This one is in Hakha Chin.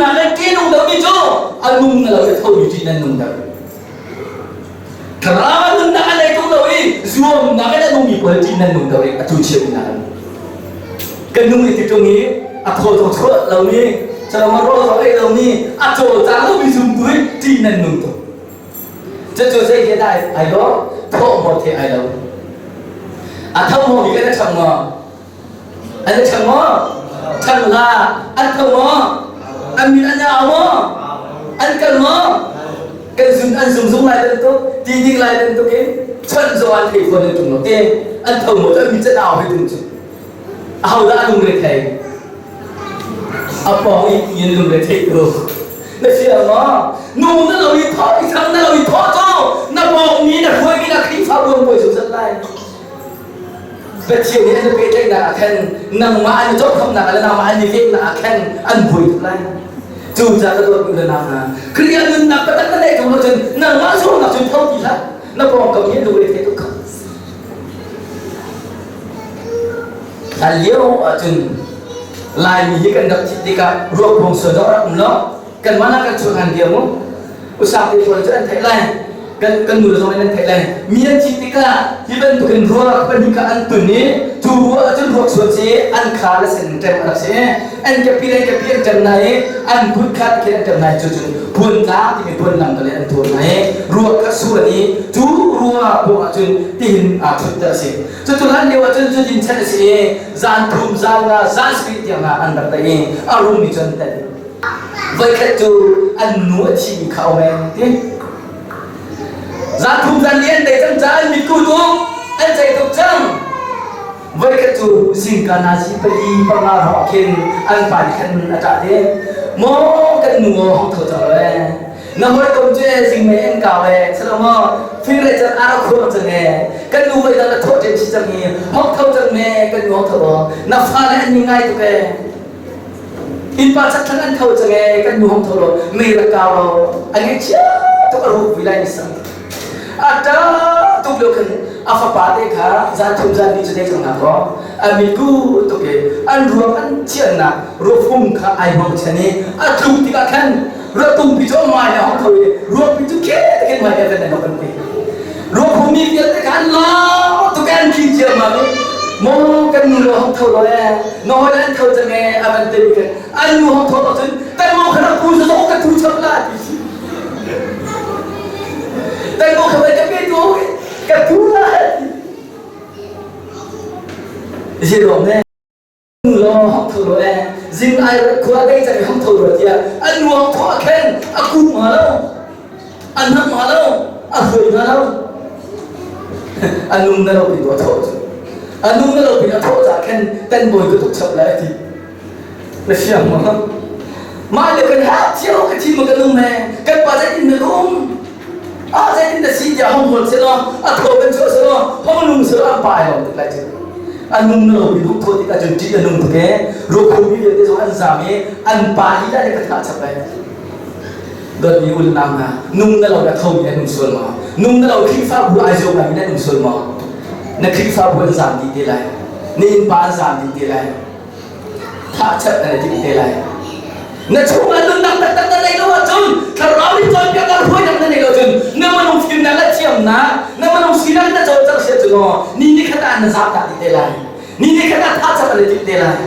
Nunnak le ṭihnung deuhmi cu a nung na lo i thomi ṭih nan nung deuh. Thlarau nunnak a nei tung lo i zuamnak in a nungmi pawl ṭih nan nung deuh i atu chiatnak an kan nung i ti ṭung i a thaw zong chuah lomi calama rawl zong ei lomi a cawlcang lomi zumtu hi ṭih nan nung tuk. Cucu zei he dah ai lo? Thawh maw the ai lo. A tho maw mi kan a ṭhang maw? An i ṭhang maw? Ṭhang hlah. An tho maw? An min an au maw? An kal maw? Kan zun an zung zung lai bantuk, ti ding lai bantuk in chawnh zaw an thei fawn an ṭung lo te. An tho maw cu an min can au hei tung cu. Ahodah a lungre thei? A pawng i in lungre thei tu. Na fiang maw? Nu na lo i thawh i thang na lo i thawh cu na pawng mi na hruai mi na Khrihfabu an buai zungzal lai. Pathian nih an i pehtlaihnak ah khan nangmah an i cawhkhawmnak le nangmah an i vennak ah khan an buai tuk lai. Cucaah ka dawtmi le nau hna, Khrih ah nunnak taktak na neih ṭung lo cun nangmah zuamnak cun tho ti hlah. Na pawngkam hi lungre thei tuk kho. Hlan lio ahcun Laimi hi kan rak thit tikah ruak sual zong rak um lo. Kanmah nak kan chuah ngan diam mu. Usa te pawl cu an theih lai kan kan nu zong in an theih lai mi an thih tikah hi bantukin ruak pahnih kha an tun i cu ruah ahcun ruak suan si an kha le sen ṭem a rak si an kepi le kepi an ṭem na i an kut kha khin an ṭem na i cu cun puan tlang timi puan lam le an tuar na i ruak kha suan i cu ruak kuang ahcun tihin aa ṭhut a si cucu hlan lio ahcun cu din chan a si i zan thum zan nga zan sarih tiang ah an rak tei i a rummi cu an tel Voikhat cu an nu a thimi kha a um ti. Zan thum zan li an dei cang caah an mitku tuk, an cei tuk cang. Voikhat cu zingka nazi pali panga hrawng khin an pa nih khan a ṭah te. Maw kan nu aw hong tho cang lo ee. Na hawikom cu ee zing mei an kau ee. Silo maw fing le can ara khuang cang ee. Kan nu voi dang na thawh ṭen chi cang i hong tho cang me kan nu hong tho aw. Na fale an ni ngai tuk ee. Innpa chakthlang an tho cang ee kan nu hong tho law mei rak kau law an ngaihchia tuk a ruak vui lai ni sang. A ṭa tuk lio khan a fapa te kha zan thum zan ni cu dei cang hna kaw a mitku tuk i an ruak an thiannak ruafung kha ai bochan i a tluk tikah khan ruatung pi cu a mai le hong tho i ruakpi cu khe takin mai le van an ti. Ruaphung mi vialte kha an lau tuk an thi ciammam i maw kan nu lo hong tho lo ee na hawi an tho cang ee a van ti kan an nu hong tho lo cun tan maw kha rak pu cu ka thu chap la ti si tan maw kha ka pe tu ka thu la ti zi ne Nu law hong tho lo ee zing ai khua dei cang hong tho lo tiah an nu hong tho a khen a kup ma lo a nam ma lo a hruai ma lo a nung na lo pin a tho cu a nung na lo pin a tho ca khen tan bawi ka tuk chap lai ti na fiang ma mah le kan ha cio ka thi ma ka nung me kan pa zeitin na lung a zeitin na si tiah hong hol se law a tho kan chuah se law hong nung se law an pa ai lawm tuk lai cu an nung na lo bi hong tho tik ahcun ṭih a nung tuk ee ruakhum mi vialte zong an zam i an pa lila nih ka thah chap lai dawtmi u le nau hna nung na lo na tho mi nan um sual maw nung na lo Khrihfabu ai zuam lai mi nan um sual maw na Khrihfabu an zam dih te lai na innpa an zam dih te lai thah chap na timh te lai na chungah nunnak taktak na neih lo ahcun thlarau nih cawnpiaknak hruainak na neih lo cun na minung fimnak le thiamnak na minung sinak na cawlcangh sia cu ni ni khat ah na zam tak dih te lai ni ni khat ah thah chap na timh te lai.